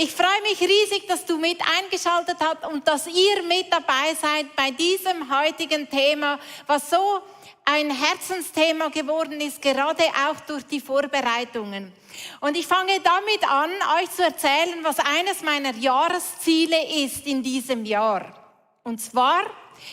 Ich freue mich riesig, dass du mit eingeschaltet hast und dass ihr mit dabei seid bei diesem heutigen Thema, was so ein Herzensthema geworden ist, gerade auch durch die Vorbereitungen. Und ich fange damit an, euch zu erzählen, was eines meiner Jahresziele ist in diesem Jahr. Und zwar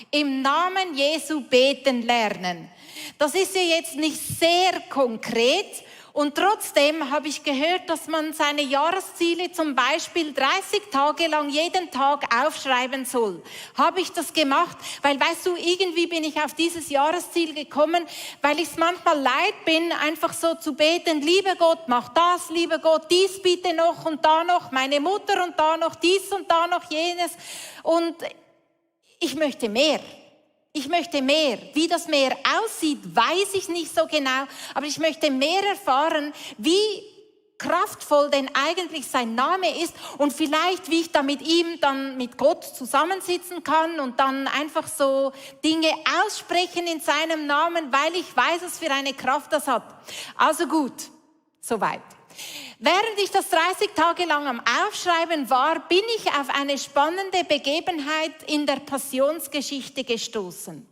im Namen Jesu beten lernen. Das ist ja jetzt nicht sehr konkret. Und trotzdem habe ich gehört, dass man seine Jahresziele zum Beispiel 30 Tage lang jeden Tag aufschreiben soll. Habe ich das gemacht, weil, weißt du, irgendwie bin ich auf dieses Jahresziel gekommen, weil ich es manchmal leid bin, einfach so zu beten, lieber Gott, mach das, lieber Gott, dies bitte noch und da noch, meine Mutter und da noch dies und da noch jenes. Und ich möchte mehr. Ich möchte mehr. Wie das mehr aussieht, weiß ich nicht so genau, aber ich möchte mehr erfahren, wie kraftvoll denn eigentlich sein Name ist und vielleicht, wie ich da mit ihm dann mit Gott zusammensitzen kann und dann einfach so Dinge aussprechen in seinem Namen, weil ich weiß, was für eine Kraft das hat. Also gut, soweit. Während ich das 30 Tage lang am Aufschreiben war, bin ich auf eine spannende Begebenheit in der Passionsgeschichte gestoßen.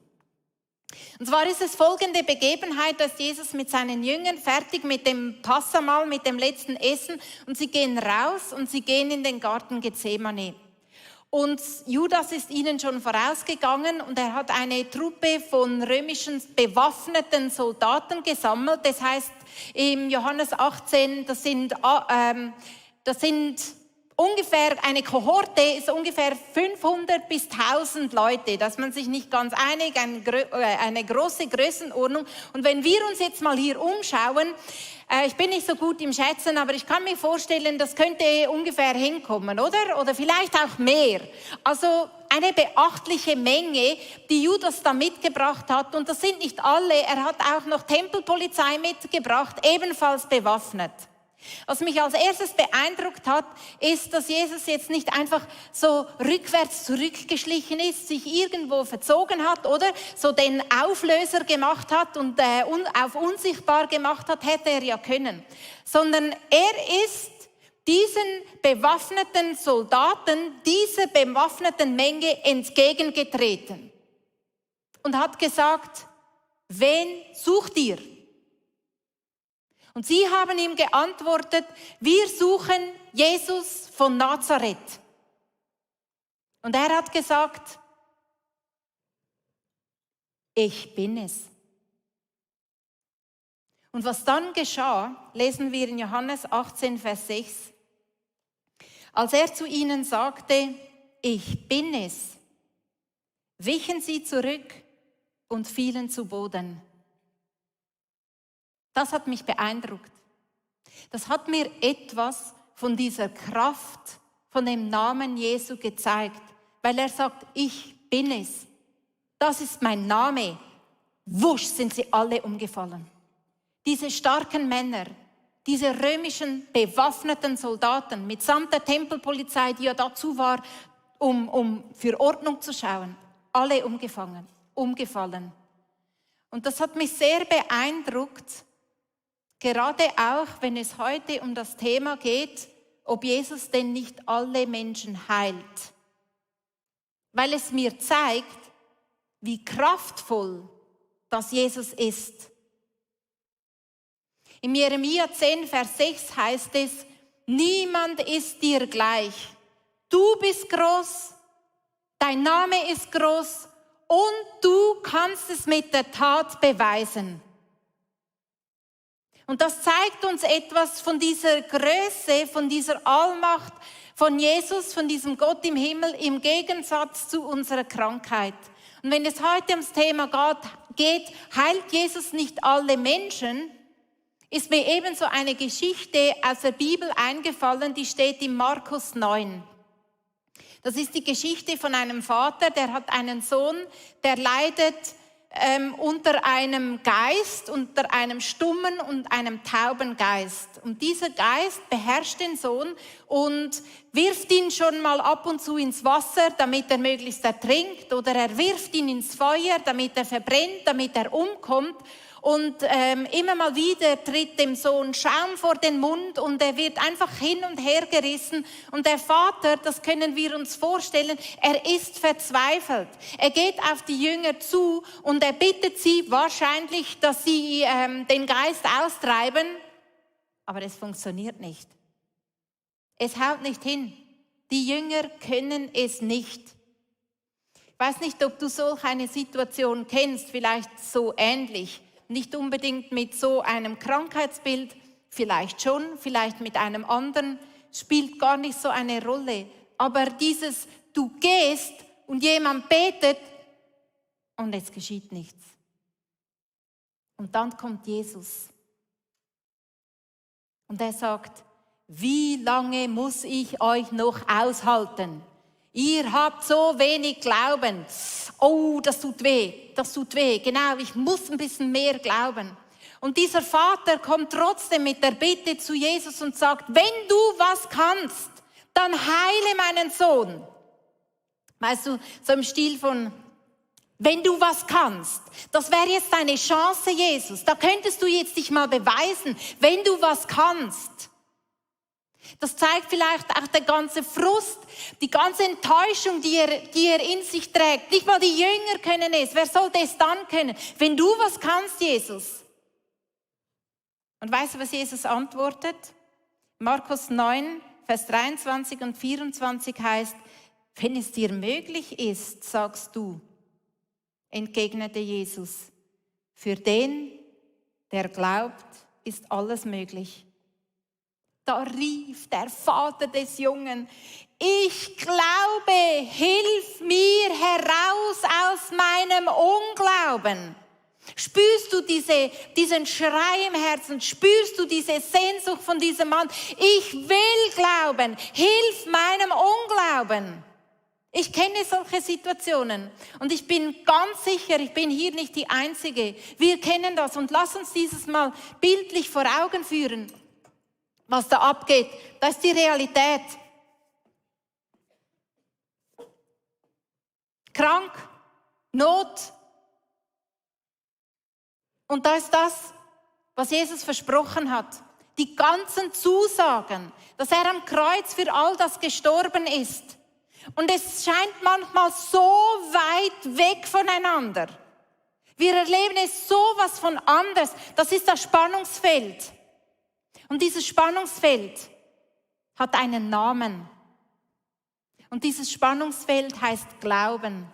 Und zwar ist es folgende Begebenheit, dass Jesus mit seinen Jüngern fertig mit dem Passamahl, mit dem letzten Essen, und sie gehen raus und sie gehen in den Garten Gethsemane. Und Judas ist ihnen schon vorausgegangen und er hat eine Truppe von römischen bewaffneten Soldaten gesammelt. Das heißt, im Johannes 18, das sind ungefähr, eine Kohorte ist ungefähr 500 bis 1000 Leute, dass man sich nicht ganz einig, eine große Größenordnung. Und wenn wir uns jetzt mal hier umschauen, ich bin nicht so gut im Schätzen, aber ich kann mir vorstellen, das könnte ungefähr hinkommen, oder? Oder vielleicht auch mehr. Also eine beachtliche Menge, die Judas da mitgebracht hat. Und das sind nicht alle. Er hat auch noch Tempelpolizei mitgebracht, ebenfalls bewaffnet. Was mich als erstes beeindruckt hat, ist, dass Jesus jetzt nicht einfach so rückwärts zurückgeschlichen ist, sich irgendwo verzogen hat oder so den Auflöser gemacht hat und auf unsichtbar gemacht hat, hätte er ja können. Sondern er ist diesen bewaffneten Soldaten, dieser bewaffneten Menge entgegengetreten und hat gesagt, wen sucht ihr? Und sie haben ihm geantwortet, wir suchen Jesus von Nazareth. Und er hat gesagt, ich bin es. Und was dann geschah, lesen wir in Johannes 18, Vers 6. Als er zu ihnen sagte, ich bin es, wichen sie zurück und fielen zu Boden. Das hat mich beeindruckt. Das hat mir etwas von dieser Kraft, von dem Namen Jesu gezeigt, weil er sagt, ich bin es. Das ist mein Name. Wusch sind sie alle umgefallen. Diese starken Männer, diese römischen bewaffneten Soldaten mitsamt der Tempelpolizei, die ja dazu war, um für Ordnung zu schauen, alle umgefallen. Und das hat mich sehr beeindruckt, gerade auch, wenn es heute um das Thema geht, ob Jesus denn nicht alle Menschen heilt. Weil es mir zeigt, wie kraftvoll das Jesus ist. Im Jeremia 10, Vers 6 heißt es, niemand ist dir gleich. Du bist groß, dein Name ist groß und du kannst es mit der Tat beweisen. Und das zeigt uns etwas von dieser Größe, von dieser Allmacht von Jesus, von diesem Gott im Himmel, im Gegensatz zu unserer Krankheit. Und wenn es heute ums Thema geht, heilt Jesus nicht alle Menschen, ist mir ebenso eine Geschichte aus der Bibel eingefallen, die steht in Markus 9. Das ist die Geschichte von einem Vater, der hat einen Sohn, der leidet unter einem Geist, unter einem stummen und einem tauben Geist. Und dieser Geist beherrscht den Sohn und wirft ihn schon mal ab und zu ins Wasser, damit er möglichst ertrinkt, oder er wirft ihn ins Feuer, damit er verbrennt, damit er umkommt. Und immer mal wieder tritt dem Sohn Schaum vor den Mund und er wird einfach hin und her gerissen. Und der Vater, das können wir uns vorstellen, er ist verzweifelt. Er geht auf die Jünger zu und er bittet sie wahrscheinlich, dass sie den Geist austreiben. Aber es funktioniert nicht. Es haut nicht hin. Die Jünger können es nicht. Ich weiß nicht, ob du solch eine Situation kennst, vielleicht so ähnlich. Nicht unbedingt mit so einem Krankheitsbild, vielleicht schon, vielleicht mit einem anderen, spielt gar nicht so eine Rolle. Aber dieses, du gehst und jemand betet und es geschieht nichts. Und dann kommt Jesus. Und er sagt, wie lange muss ich euch noch aushalten? Ihr habt so wenig Glauben. Oh, das tut weh. Genau, ich muss ein bisschen mehr glauben. Und dieser Vater kommt trotzdem mit der Bitte zu Jesus und sagt, wenn du was kannst, dann heile meinen Sohn. Weißt du, so im Stil von, wenn du was kannst, das wäre jetzt deine Chance, Jesus. Da könntest du jetzt dich mal beweisen, wenn du was kannst. Das zeigt vielleicht auch der ganze Frust, die ganze Enttäuschung, die er in sich trägt. Nicht mal die Jünger können es. Wer sollte es dann können? Wenn du was kannst, Jesus. Und weißt du, was Jesus antwortet? Markus 9, Vers 23 und 24 heißt, wenn es dir möglich ist, sagst du, entgegnete Jesus, für den, der glaubt, ist alles möglich. Da rief der Vater des Jungen, ich glaube, hilf mir heraus aus meinem Unglauben. Spürst du diesen Schrei im Herzen? Spürst du diese Sehnsucht von diesem Mann? Ich will glauben, hilf meinem Unglauben. Ich kenne solche Situationen und ich bin ganz sicher, ich bin hier nicht die Einzige. Wir kennen das und lass uns dieses Mal bildlich vor Augen führen. Was da abgeht, das ist die Realität. Krank, Not. Und da ist das, was Jesus versprochen hat. Die ganzen Zusagen, dass er am Kreuz für all das gestorben ist. Und es scheint manchmal so weit weg voneinander. Wir erleben es sowas von anders. Das ist das Spannungsfeld. Und dieses Spannungsfeld hat einen Namen. Und dieses Spannungsfeld heißt Glauben.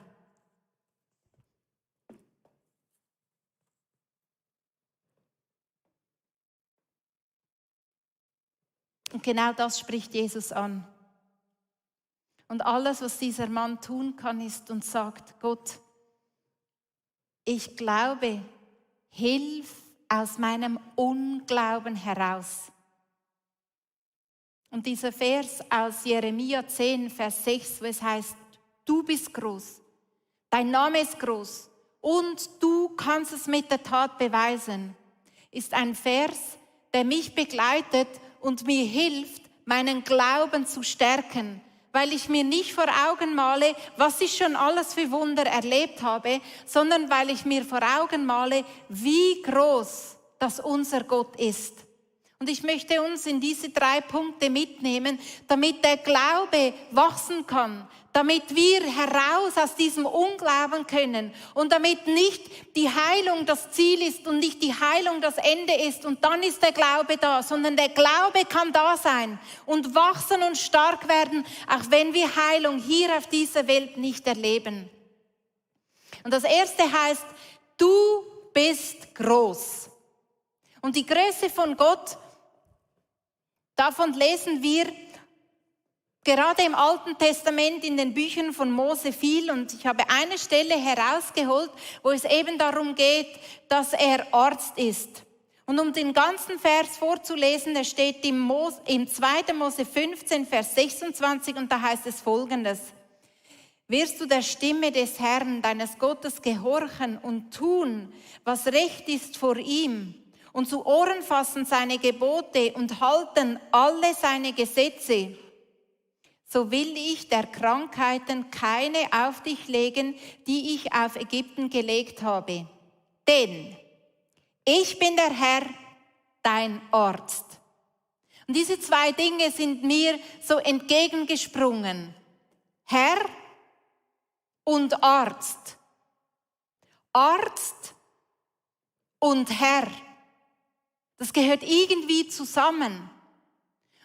Und genau das spricht Jesus an. Und alles, was dieser Mann tun kann, ist und sagt, Gott, ich glaube, hilf aus meinem Unglauben heraus. Und dieser Vers aus Jeremia 10, Vers 6, wo es heißt, du bist groß, dein Name ist groß und du kannst es mit der Tat beweisen, ist ein Vers, der mich begleitet und mir hilft, meinen Glauben zu stärken, weil ich mir nicht vor Augen male, was ich schon alles für Wunder erlebt habe, sondern weil ich mir vor Augen male, wie groß das unser Gott ist. Und ich möchte uns in diese 3 Punkte mitnehmen, damit der Glaube wachsen kann, damit wir heraus aus diesem Unglauben können und damit nicht die Heilung das Ziel ist und nicht die Heilung das Ende ist und dann ist der Glaube da, sondern der Glaube kann da sein und wachsen und stark werden, auch wenn wir Heilung hier auf dieser Welt nicht erleben. Und das erste heißt, du bist groß. Und die Größe von Gott, davon lesen wir gerade im Alten Testament in den Büchern von Mose viel. Und ich habe eine Stelle herausgeholt, wo es eben darum geht, dass er Arzt ist. Und um den ganzen Vers vorzulesen, der steht im 2. Mose 15, Vers 26 und da heißt es Folgendes. Wirst du der Stimme des Herrn, deines Gottes, gehorchen und tun, was recht ist vor ihm, und zu Ohren fassen seine Gebote und halten alle seine Gesetze, so will ich der Krankheiten keine auf dich legen, die ich auf Ägypten gelegt habe. Denn Ich bin der Herr, dein Arzt. Und diese zwei Dinge sind mir so entgegengesprungen. Herr und Arzt. Arzt und Herr. Das gehört irgendwie zusammen.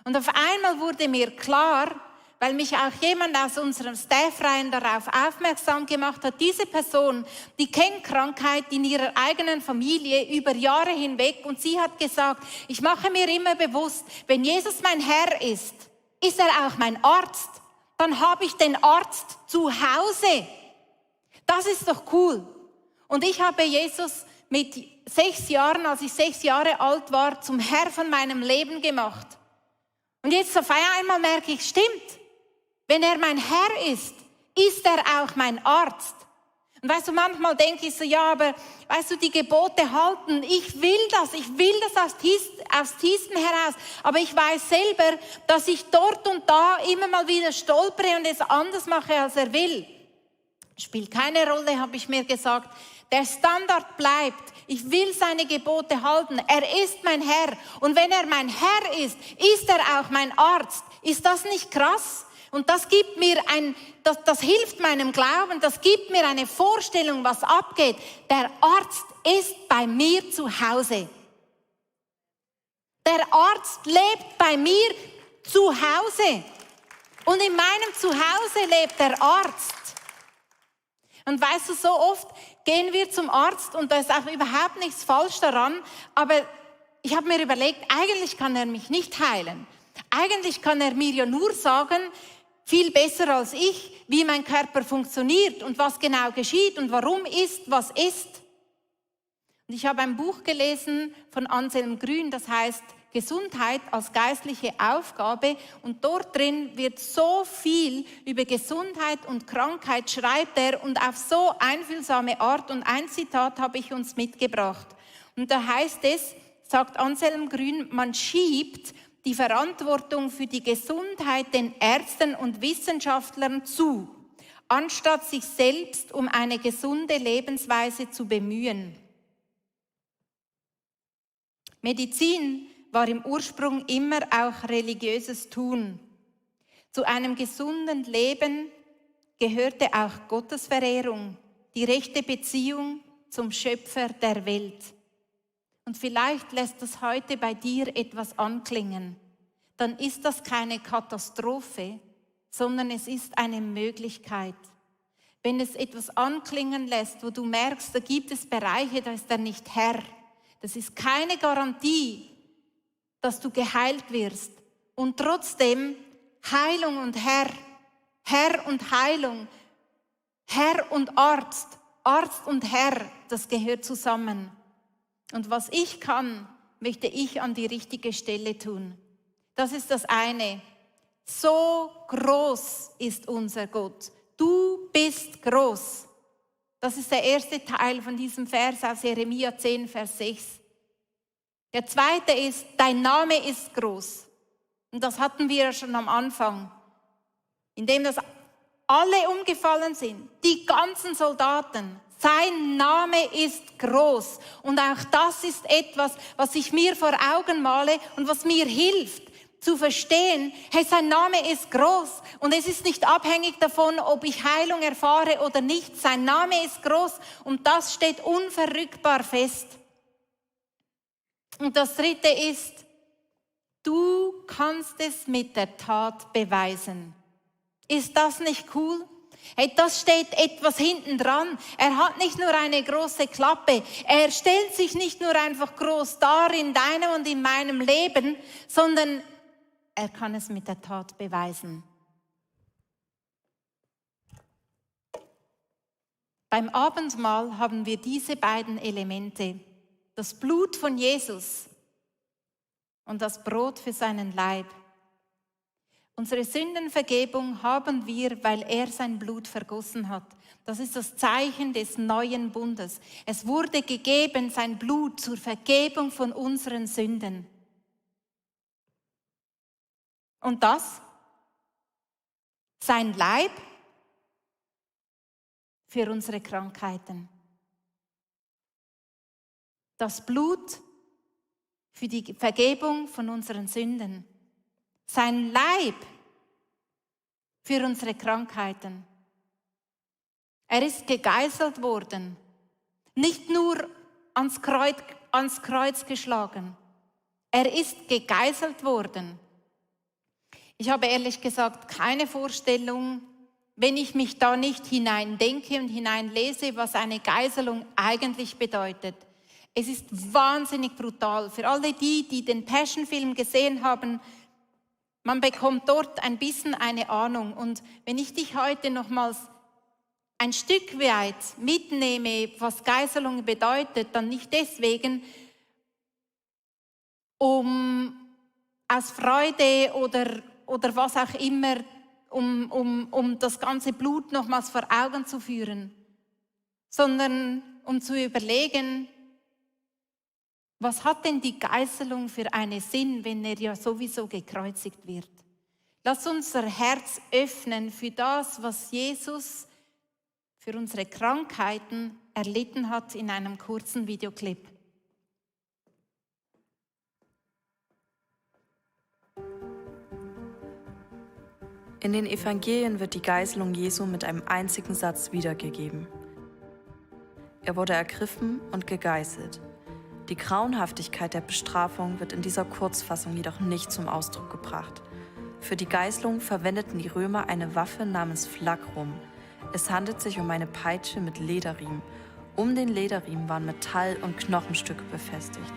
Und auf einmal wurde mir klar, weil mich auch jemand aus unserem Staffreihen darauf aufmerksam gemacht hat, diese Person, die kennt Krankheit in ihrer eigenen Familie über Jahre hinweg und sie hat gesagt, ich mache mir immer bewusst, wenn Jesus mein Herr ist er auch mein Arzt. Dann habe ich den Arzt zu Hause. Das ist doch cool. Und ich habe Jesus mit 6 Jahren, als ich 6 Jahre alt war, zum Herr von meinem Leben gemacht. Und jetzt auf einmal merke ich, stimmt, wenn er mein Herr ist er auch mein Arzt. Und weißt du, manchmal denke ich so, ja, aber weißt du, die Gebote halten, ich will das aus tiefstem heraus. Aber ich weiß selber, dass ich dort und da immer mal wieder stolpere und es anders mache, als er will. Spielt keine Rolle, habe ich mir gesagt. Der Standard bleibt. Ich will seine Gebote halten. Er ist mein Herr. Und wenn er mein Herr ist er auch mein Arzt. Ist das nicht krass? Und das gibt mir das hilft meinem Glauben, das gibt mir eine Vorstellung, was abgeht. Der Arzt ist bei mir zu Hause. Der Arzt lebt bei mir zu Hause. Und in meinem Zuhause lebt der Arzt. Und weißt du, so oft gehen wir zum Arzt und da ist auch überhaupt nichts falsch daran, aber ich habe mir überlegt, eigentlich kann er mich nicht heilen. Eigentlich kann er mir ja nur sagen, viel besser als ich, wie mein Körper funktioniert und was genau geschieht und warum ist, was ist. Und ich habe ein Buch gelesen von Anselm Grün, das heißt Gesundheit als geistliche Aufgabe. Und dort drin wird so viel über Gesundheit und Krankheit, schreibt er, und auf so einfühlsame Art. Und ein Zitat habe ich uns mitgebracht. Und da heißt es, sagt Anselm Grün, man schiebt die Verantwortung für die Gesundheit den Ärzten und Wissenschaftlern zu, anstatt sich selbst um eine gesunde Lebensweise zu bemühen. Medizin war im Ursprung immer auch religiöses Tun. Zu einem gesunden Leben gehörte auch Gottesverehrung, die rechte Beziehung zum Schöpfer der Welt. Und vielleicht lässt das heute bei dir etwas anklingen. Dann ist das keine Katastrophe, sondern es ist eine Möglichkeit. Wenn es etwas anklingen lässt, wo du merkst, da gibt es Bereiche, da ist er nicht Herr. Das ist keine Garantie, dass du geheilt wirst. Und trotzdem Heilung und Herr, Herr und Heilung, Herr und Arzt, Arzt und Herr, das gehört zusammen. Und was ich kann, möchte ich an die richtige Stelle tun. Das ist das eine. So groß ist unser Gott. Du bist groß. Das ist der erste Teil von diesem Vers aus Jeremia 10, Vers 6. Der zweite ist, dein Name ist groß. Und das hatten wir ja schon am Anfang. Indem das alle umgefallen sind, die ganzen Soldaten. Sein Name ist groß. Und auch das ist etwas, was ich mir vor Augen male und was mir hilft, zu verstehen, hey, sein Name ist groß. Und es ist nicht abhängig davon, ob ich Heilung erfahre oder nicht. Sein Name ist groß und das steht unverrückbar fest. Und das dritte ist, du kannst es mit der Tat beweisen. Ist das nicht cool? Hey, das steht etwas hinten dran. Er hat nicht nur eine große Klappe. Er stellt sich nicht nur einfach groß dar in deinem und in meinem Leben, sondern er kann es mit der Tat beweisen. Beim Abendmahl haben wir diese beiden Elemente. Das Blut von Jesus und das Brot für seinen Leib. Unsere Sündenvergebung haben wir, weil er sein Blut vergossen hat. Das ist das Zeichen des neuen Bundes. Es wurde gegeben, sein Blut zur Vergebung von unseren Sünden. Und das? Sein Leib für unsere Krankheiten. das Blut für die Vergebung von unseren Sünden, sein Leib für unsere Krankheiten. Er ist gegeißelt worden, nicht nur ans Kreuz geschlagen. Er ist gegeißelt worden. Ich habe ehrlich gesagt keine Vorstellung, wenn ich mich da nicht hineindenke und hineinlese, was eine Geißelung eigentlich bedeutet. Es ist wahnsinnig brutal. Für alle die den Passion-Film gesehen haben, man bekommt dort ein bisschen eine Ahnung. Und wenn ich dich heute nochmals ein Stück weit mitnehme, was Geißelung bedeutet, dann nicht deswegen, um aus Freude oder was auch immer, um das ganze Blut nochmals vor Augen zu führen, sondern um zu überlegen, was hat denn die Geißelung für einen Sinn, wenn er ja sowieso gekreuzigt wird? Lass unser Herz öffnen für das, was Jesus für unsere Krankheiten erlitten hat in einem kurzen Videoclip. In den Evangelien wird die Geißelung Jesu mit einem einzigen Satz wiedergegeben. Er wurde ergriffen und gegeißelt. Die Grauenhaftigkeit der Bestrafung wird in dieser Kurzfassung jedoch nicht zum Ausdruck gebracht. Für die Geißelung verwendeten die Römer eine Waffe namens Flagrum. Es handelt sich um eine Peitsche mit Lederriemen. Um den Lederriemen waren Metall- und Knochenstücke befestigt.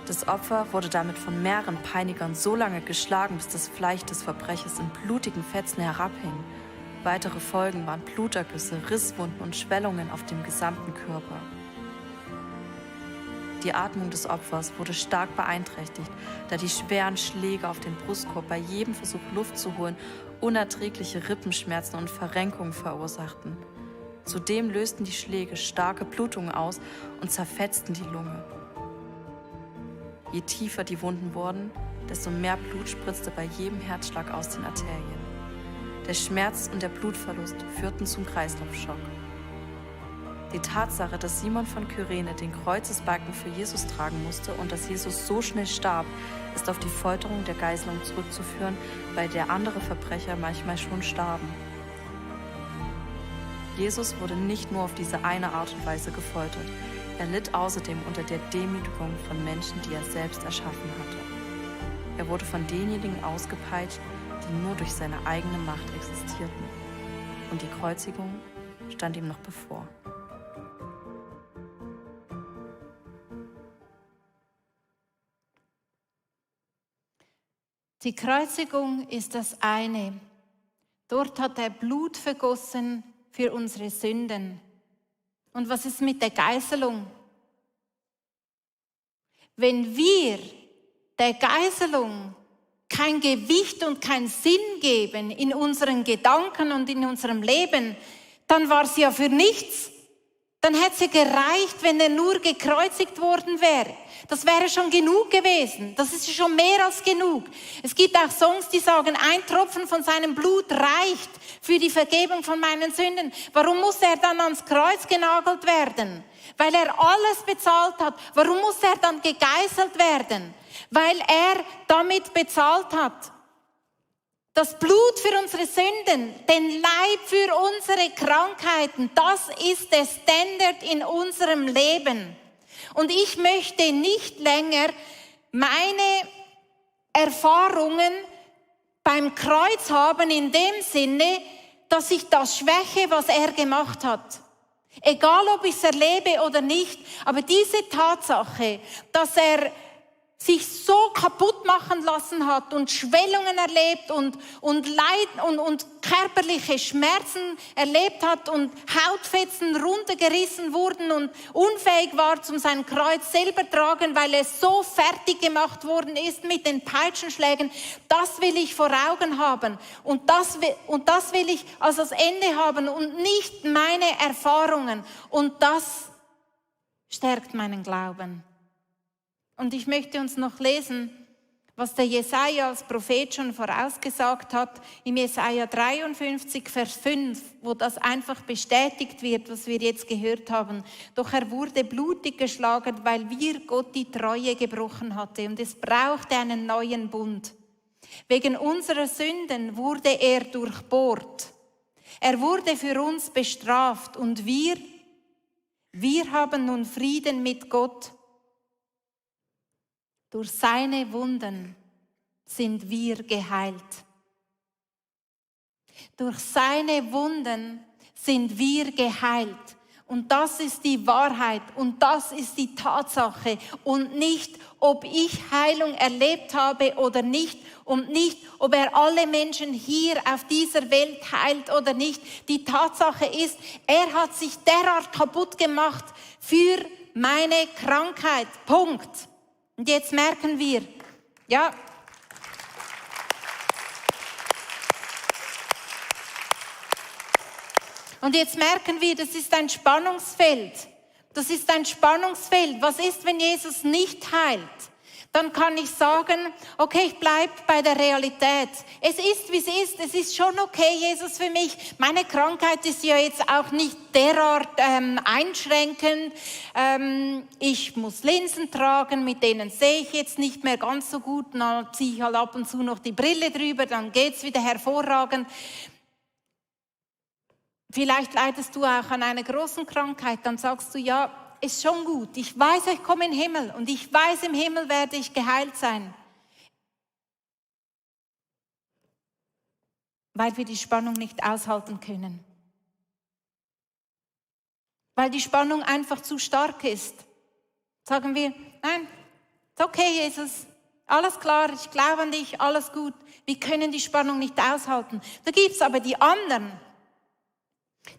Das Opfer wurde damit von mehreren Peinigern so lange geschlagen, bis das Fleisch des Verbrechers in blutigen Fetzen herabhing. Weitere Folgen waren Blutergüsse, Risswunden und Schwellungen auf dem gesamten Körper. Die Atmung des Opfers wurde stark beeinträchtigt, da die schweren Schläge auf den Brustkorb bei jedem Versuch, Luft zu holen, unerträgliche Rippenschmerzen und Verrenkungen verursachten. Zudem lösten die Schläge starke Blutungen aus und zerfetzten die Lunge. Je tiefer die Wunden wurden, desto mehr Blut spritzte bei jedem Herzschlag aus den Arterien. Der Schmerz und der Blutverlust führten zum Kreislaufschock. Die Tatsache, dass Simon von Kyrene den Kreuzesbalken für Jesus tragen musste und dass Jesus so schnell starb, ist auf die Folterung der Geißelung zurückzuführen, bei der andere Verbrecher manchmal schon starben. Jesus wurde nicht nur auf diese eine Art und Weise gefoltert, er litt außerdem unter der Demütigung von Menschen, die er selbst erschaffen hatte. Er wurde von denjenigen ausgepeitscht, die nur durch seine eigene Macht existierten. Und die Kreuzigung stand ihm noch bevor. Die Kreuzigung ist das eine. Dort hat er Blut vergossen für unsere Sünden. Und was ist mit der Geißelung? Wenn wir der Geißelung kein Gewicht und keinen Sinn geben in unseren Gedanken und in unserem Leben, dann war sie ja für nichts. Dann hätte sie gereicht, wenn er nur gekreuzigt worden wäre. Das wäre schon genug gewesen. Das ist schon mehr als genug. Es gibt auch Songs, die sagen, ein Tropfen von seinem Blut reicht für die Vergebung von meinen Sünden. Warum muss er dann ans Kreuz genagelt werden? Weil er alles bezahlt hat. Warum muss er dann gegeißelt werden? Weil er damit bezahlt hat. Das Blut für unsere Sünden, den Leib für unsere Krankheiten, das ist der Standard in unserem Leben. Und ich möchte nicht länger meine Erfahrungen beim Kreuz haben in dem Sinne, dass ich das schwäche, was er gemacht hat. Egal, ob ich es erlebe oder nicht, aber diese Tatsache, dass er sich so kaputt machen lassen hat und Schwellungen erlebt und Leid und körperliche Schmerzen erlebt hat und Hautfetzen runtergerissen wurden und unfähig war, zum sein Kreuz selber tragen, weil es so fertig gemacht worden ist mit den Peitschenschlägen, das will ich vor Augen haben und das will ich als das Ende haben und nicht meine Erfahrungen, und das stärkt meinen Glauben. Und ich möchte uns noch lesen, was der Jesaja als Prophet schon vorausgesagt hat, im Jesaja 53, Vers 5, wo das einfach bestätigt wird, was wir jetzt gehört haben. Doch er wurde blutig geschlagen, weil wir Gott die Treue gebrochen hatte und es brauchte einen neuen Bund. Wegen unserer Sünden wurde er durchbohrt. Er wurde für uns bestraft und wir haben nun Frieden mit Gott. Durch seine Wunden sind wir geheilt. Durch seine Wunden sind wir geheilt. Und das ist die Wahrheit und das ist die Tatsache und nicht, ob ich Heilung erlebt habe oder nicht und nicht, ob er alle Menschen hier auf dieser Welt heilt oder nicht. Die Tatsache ist, er hat sich derart kaputt gemacht für meine Krankheit. Punkt. Und jetzt merken wir, ja, und jetzt merken wir, das ist ein Spannungsfeld. Das ist ein Spannungsfeld. Was ist, wenn Jesus nicht heilt? Dann kann ich sagen, okay, ich bleibe bei der Realität. Es ist, wie es ist. Es ist schon okay, Jesus, für mich. Meine Krankheit ist ja jetzt auch nicht derart einschränkend. Ich muss Linsen tragen, mit denen sehe ich jetzt nicht mehr ganz so gut. Dann ziehe ich halt ab und zu noch die Brille drüber, dann geht's wieder hervorragend. Vielleicht leidest du auch an einer großen Krankheit, dann sagst du, ja, ist schon gut. Ich weiß, ich komme in den Himmel und ich weiß, im Himmel werde ich geheilt sein. Weil wir die Spannung nicht aushalten können. Weil die Spannung einfach zu stark ist. Sagen wir, nein, ist okay, Jesus, alles klar, ich glaube an dich, alles gut. Wir können die Spannung nicht aushalten. Da gibt es aber die anderen.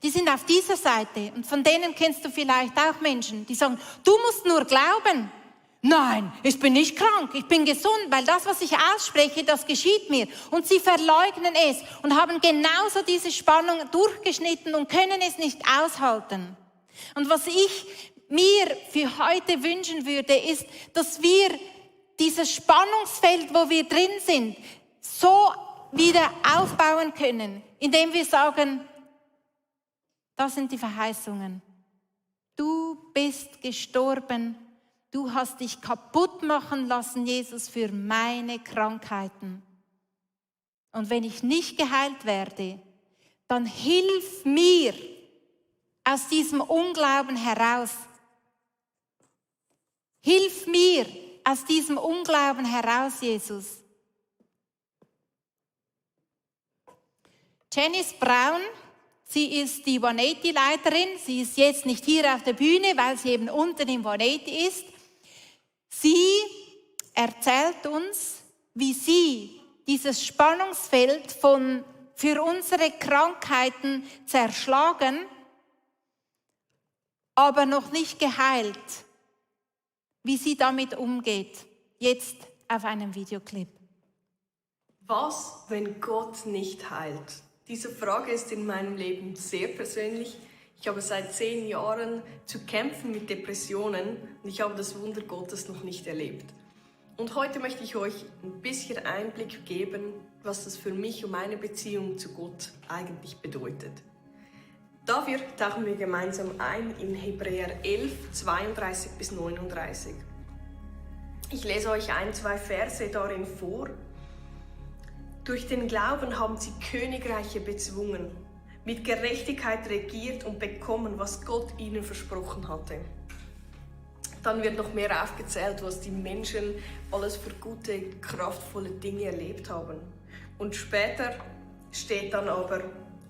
Die sind auf dieser Seite und von denen kennst du vielleicht auch Menschen, die sagen, du musst nur glauben. Nein, ich bin nicht krank, ich bin gesund, weil das, was ich ausspreche, das geschieht mir. Und sie verleugnen es und haben genauso diese Spannung durchgeschnitten und können es nicht aushalten. Und was ich mir für heute wünschen würde, ist, dass wir dieses Spannungsfeld, wo wir drin sind, so wieder aufbauen können, indem wir sagen, das sind die Verheißungen. Du bist gestorben. Du hast dich kaputt machen lassen, Jesus, für meine Krankheiten. Und wenn ich nicht geheilt werde, dann hilf mir aus diesem Unglauben heraus. Hilf mir aus diesem Unglauben heraus, Jesus. Janice Brown, sie ist die 180-Leiterin. Sie ist jetzt nicht hier auf der Bühne, weil sie eben unten im 180 ist. Sie erzählt uns, wie sie dieses Spannungsfeld für unsere Krankheiten zerschlagen, aber noch nicht geheilt, wie sie damit umgeht. Jetzt auf einem Videoclip. Was, wenn Gott nicht heilt? Diese Frage ist in meinem Leben sehr persönlich. Ich habe seit 10 Jahren zu kämpfen mit Depressionen und ich habe das Wunder Gottes noch nicht erlebt. Und heute möchte ich euch ein bisschen Einblick geben, was das für mich und meine Beziehung zu Gott eigentlich bedeutet. Dafür tauchen wir gemeinsam ein in Hebräer 11, 32 bis 39. Ich lese euch 1-2 Verse darin vor. Durch den Glauben haben sie Königreiche bezwungen, mit Gerechtigkeit regiert und bekommen, was Gott ihnen versprochen hatte. Dann wird noch mehr aufgezählt, was die Menschen alles für gute, kraftvolle Dinge erlebt haben. Und später steht dann aber,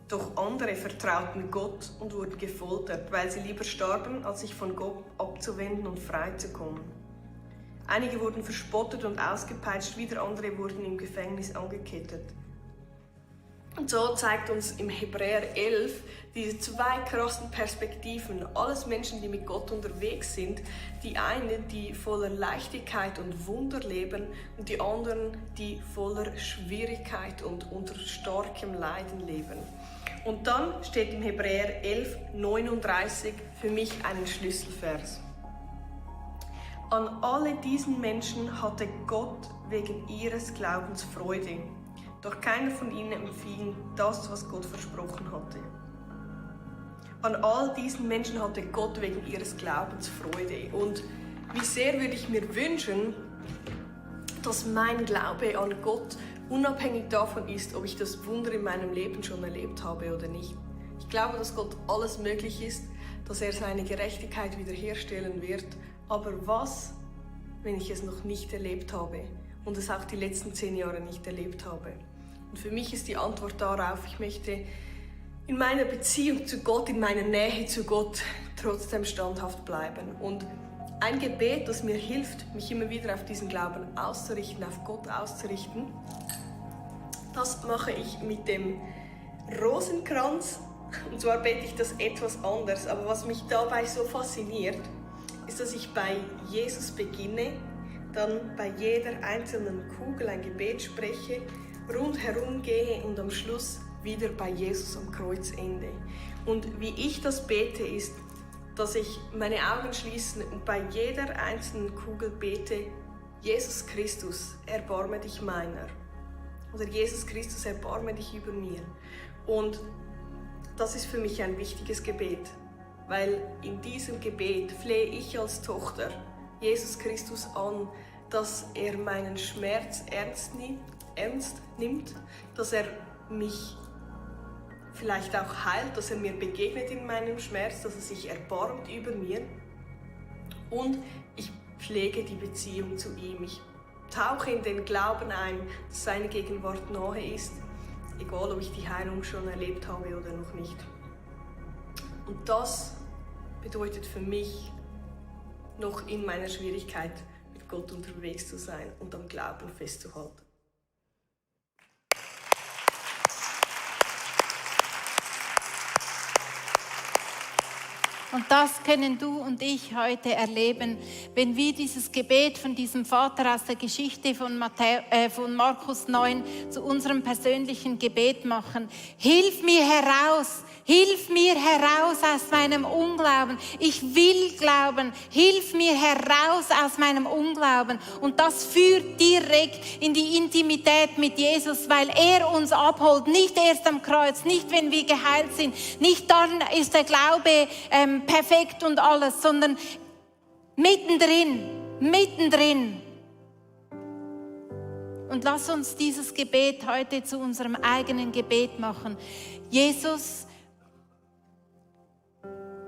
doch andere vertrauten Gott und wurden gefoltert, weil sie lieber starben, als sich von Gott abzuwenden und frei zu kommen. Einige wurden verspottet und ausgepeitscht, wieder andere wurden im Gefängnis angekettet. Und so zeigt uns im Hebräer 11 diese 2 krassen Perspektiven. Alles Menschen, die mit Gott unterwegs sind. Die einen, die voller Leichtigkeit und Wunder leben und die anderen, die voller Schwierigkeit und unter starkem Leiden leben. Und dann steht im Hebräer 11, 39 für mich einen Schlüsselvers. An alle diesen Menschen hatte Gott wegen ihres Glaubens Freude. Doch keiner von ihnen empfing das, was Gott versprochen hatte. An all diesen Menschen hatte Gott wegen ihres Glaubens Freude. Und wie sehr würde ich mir wünschen, dass mein Glaube an Gott unabhängig davon ist, ob ich das Wunder in meinem Leben schon erlebt habe oder nicht. Ich glaube, dass Gott alles möglich ist, dass er seine Gerechtigkeit wiederherstellen wird. Aber was, wenn ich es noch nicht erlebt habe und es auch die letzten 10 Jahre nicht erlebt habe? Und für mich ist die Antwort darauf, ich möchte in meiner Beziehung zu Gott, in meiner Nähe zu Gott trotzdem standhaft bleiben. Und ein Gebet, das mir hilft, mich immer wieder auf diesen Glauben auszurichten, auf Gott auszurichten, das mache ich mit dem Rosenkranz. Und zwar bete ich das etwas anders. Aber was mich dabei so fasziniert, ist, dass ich bei Jesus beginne, dann bei jeder einzelnen Kugel ein Gebet spreche, rundherum gehe und am Schluss wieder bei Jesus am Kreuz ende. Und wie ich das bete, ist, dass ich meine Augen schließe und bei jeder einzelnen Kugel bete: Jesus Christus, erbarme dich meiner. Oder Jesus Christus, erbarme dich über mir. Und das ist für mich ein wichtiges Gebet, weil in diesem Gebet flehe ich als Tochter Jesus Christus an, dass er meinen Schmerz ernst nimmt, dass er mich vielleicht auch heilt, dass er mir begegnet in meinem Schmerz, dass er sich erbarmt über mir. Und ich pflege die Beziehung zu ihm. Ich tauche in den Glauben ein, dass seine Gegenwart nahe ist, egal ob ich die Heilung schon erlebt habe oder noch nicht. Und das bedeutet für mich, noch in meiner Schwierigkeit mit Gott unterwegs zu sein und am Glauben festzuhalten. Und das können du und ich heute erleben, wenn wir dieses Gebet von diesem Vater aus der Geschichte von Markus 9 zu unserem persönlichen Gebet machen. Hilf mir heraus aus meinem Unglauben. Ich will glauben. Hilf mir heraus aus meinem Unglauben. Und das führt direkt in die Intimität mit Jesus, weil er uns abholt. Nicht erst am Kreuz, nicht wenn wir geheilt sind, nicht dann ist der Glaube perfekt und alles, sondern mittendrin. Und lass uns dieses Gebet heute zu unserem eigenen Gebet machen. Jesus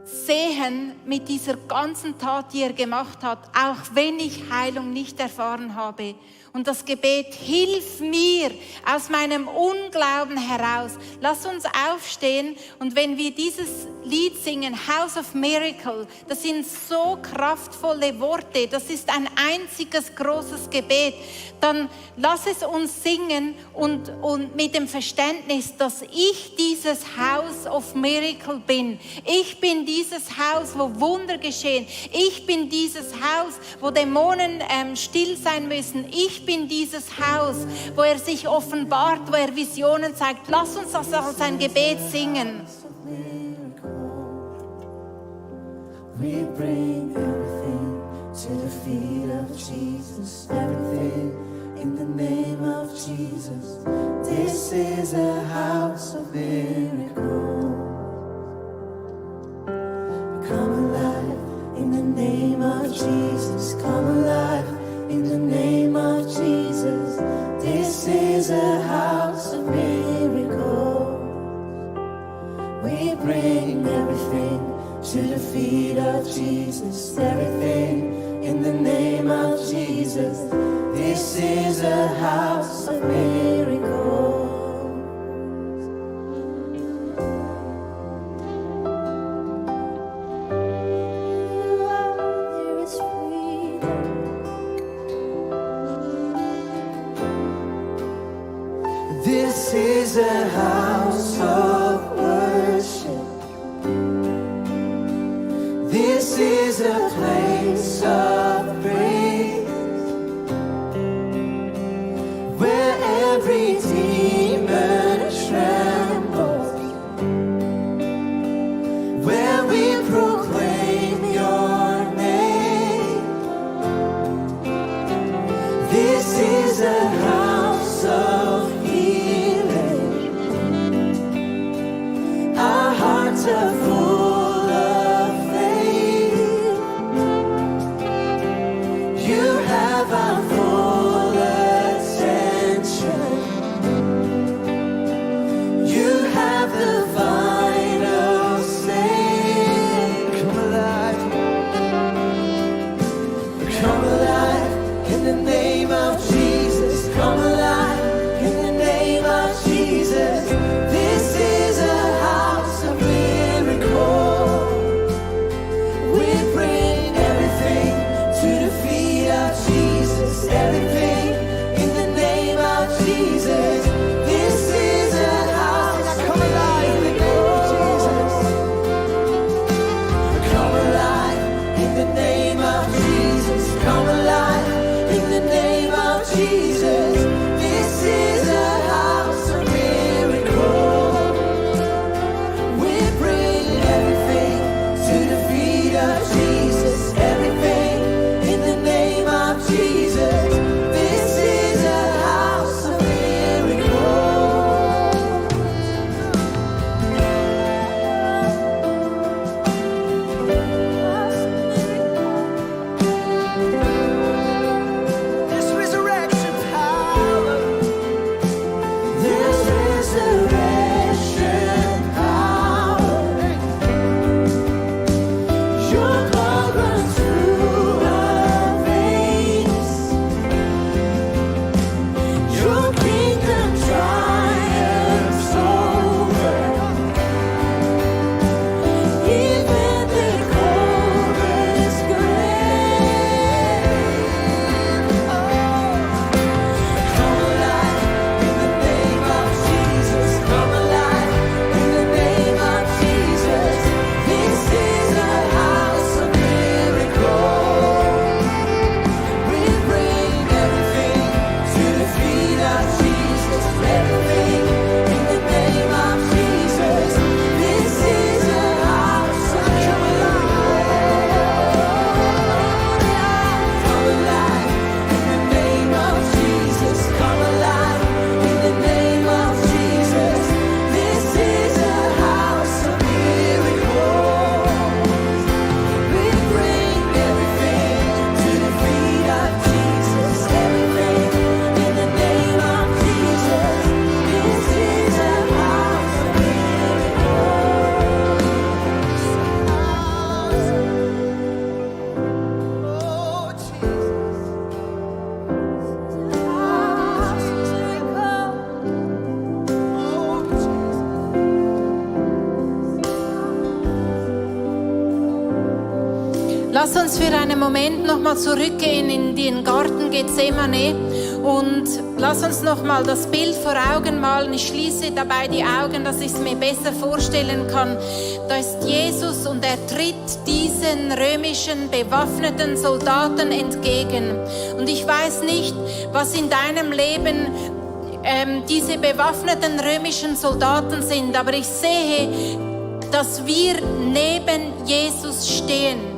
sehen mit dieser ganzen Tat, die er gemacht hat, auch wenn ich Heilung nicht erfahren habe. Und das Gebet: hilf mir aus meinem Unglauben heraus. Lass uns aufstehen, und wenn wir dieses Lied singen, House of Miracle, das sind so kraftvolle Worte, das ist ein einziges großes Gebet, dann lass es uns singen und mit dem Verständnis, dass ich dieses House of Miracle bin. Ich bin dieses Haus, wo Wunder geschehen. Ich bin dieses Haus, wo Dämonen still sein müssen. Ich bin dieses Haus, wo er sich offenbart, wo er Visionen zeigt. Lass uns das als ein Gebet singen. We bring everything to the feet of Jesus. Everything in the name of Jesus. This is a house of miracles. Come alive in the name of Jesus. Come alive in the name of Jesus. This is a house of miracles. We bring everything to the feet of Jesus. Everything in the name of Jesus. This is a house of miracles. There is freedom. This is a house of worship. This is a place of praise, where every demon trembles, where we proclaim your name. Lass uns für einen Moment nochmal zurückgehen in den Garten Gethsemane und lass uns nochmal das Bild vor Augen malen. Ich schließe dabei die Augen, dass ich es mir besser vorstellen kann. Da ist Jesus und er tritt diesen römischen bewaffneten Soldaten entgegen. Und ich weiß nicht, was in deinem Leben diese bewaffneten römischen Soldaten sind, aber ich sehe, dass wir neben Jesus stehen.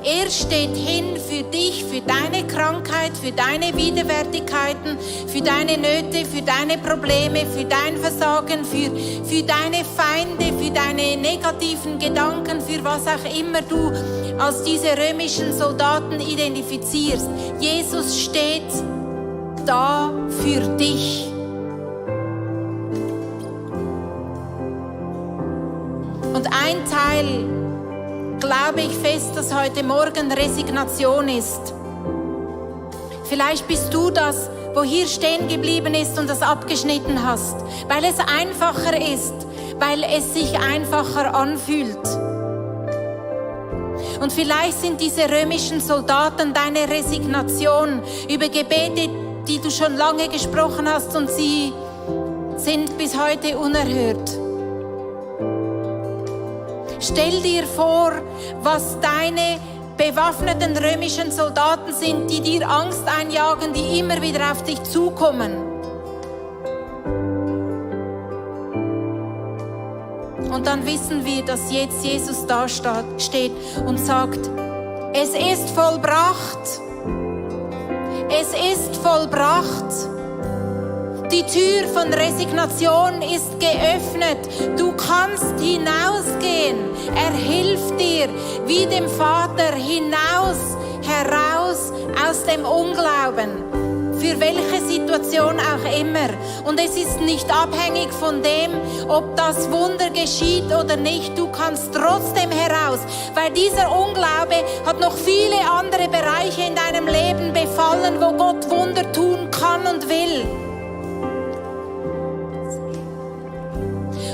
Er steht hin für dich, für deine Krankheit, für deine Widerwärtigkeiten, für deine Nöte, für deine Probleme, für dein Versagen, für deine Feinde, für deine negativen Gedanken, für was auch immer du als diese römischen Soldaten identifizierst. Jesus steht da für dich. Und ein Teil, glaube ich fest, dass heute Morgen Resignation ist. Vielleicht bist du das, wo hier stehen geblieben ist und das abgeschnitten hast, weil es einfacher ist, weil es sich einfacher anfühlt. Und vielleicht sind diese römischen Soldaten deine Resignation über Gebete, die du schon lange gesprochen hast und sie sind bis heute unerhört. Stell dir vor, was deine bewaffneten römischen Soldaten sind, die dir Angst einjagen, die immer wieder auf dich zukommen. Und dann wissen wir, dass jetzt Jesus da steht und sagt, es ist vollbracht. Es ist vollbracht. Die Tür von Resignation ist geöffnet. Du kannst hinausgehen. Er hilft dir wie dem Vater heraus aus dem Unglauben. Für welche Situation auch immer. Und es ist nicht abhängig von dem, ob das Wunder geschieht oder nicht. Du kannst trotzdem heraus, weil dieser Unglaube hat noch viele andere Bereiche in deinem Leben befallen, wo Gott Wunder tun kann und will.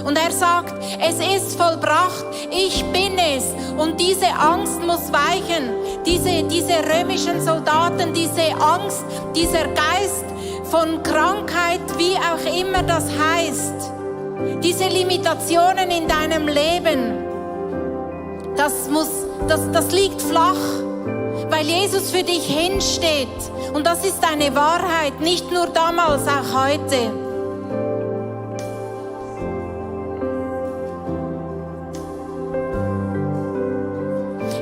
Und er sagt, es ist vollbracht, ich bin es. Und diese Angst muss weichen. Diese römischen Soldaten, diese Angst, dieser Geist von Krankheit, wie auch immer das heißt. Diese Limitationen in deinem Leben, das liegt flach, weil Jesus für dich hinsteht. Und das ist eine Wahrheit, nicht nur damals, auch heute.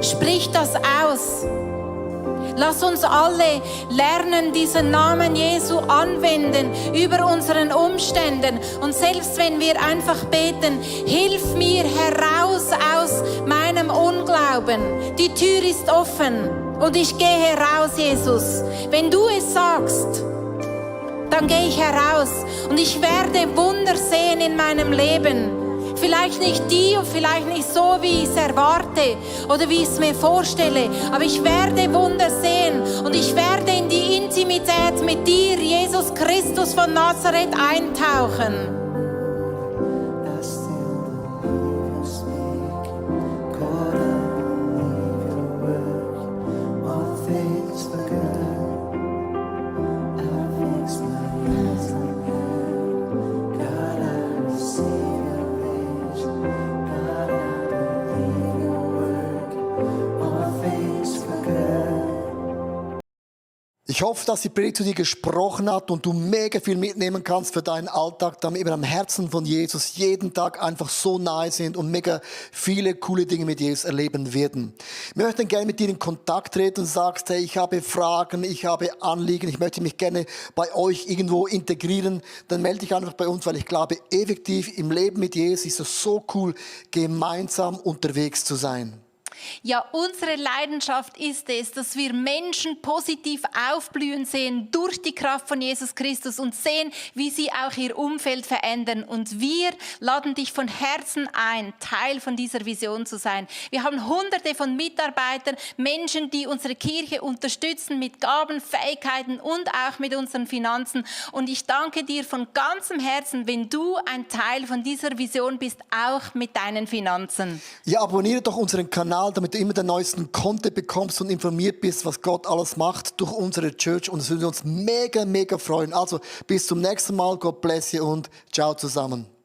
Sprich das aus. Lass uns alle lernen, diesen Namen Jesu anwenden über unseren Umständen. Und selbst wenn wir einfach beten, hilf mir heraus aus meinem Unglauben. Die Tür ist offen und ich gehe heraus, Jesus. Wenn du es sagst, dann gehe ich heraus und ich werde Wunder sehen in meinem Leben. Vielleicht nicht die und vielleicht nicht so, wie ich es erwarte oder wie ich es mir vorstelle. Aber ich werde Wunder sehen und ich werde in die Intimität mit dir, Jesus Christus von Nazareth, eintauchen. Ich hoffe, dass die Predigt zu dir gesprochen hat und du mega viel mitnehmen kannst für deinen Alltag, damit wir am Herzen von Jesus jeden Tag einfach so nahe sind und mega viele coole Dinge mit Jesus erleben werden. Wir möchten gerne mit dir in Kontakt treten und sagst, hey, ich habe Fragen, ich habe Anliegen, ich möchte mich gerne bei euch irgendwo integrieren, dann melde dich einfach bei uns, weil ich glaube, effektiv im Leben mit Jesus ist es so cool, gemeinsam unterwegs zu sein. Ja, unsere Leidenschaft ist es, dass wir Menschen positiv aufblühen sehen durch die Kraft von Jesus Christus und sehen, wie sie auch ihr Umfeld verändern. Und wir laden dich von Herzen ein, Teil von dieser Vision zu sein. Wir haben Hunderte von Mitarbeitern, Menschen, die unsere Kirche unterstützen mit Gaben, Fähigkeiten und auch mit unseren Finanzen. Und ich danke dir von ganzem Herzen, wenn du ein Teil von dieser Vision bist, auch mit deinen Finanzen. Ja, abonniere doch unseren Kanal. Kanal, damit du immer den neuesten Content bekommst und informiert bist, was Gott alles macht durch unsere Church. Und es würde uns mega, mega freuen. Also bis zum nächsten Mal. God bless you und ciao zusammen.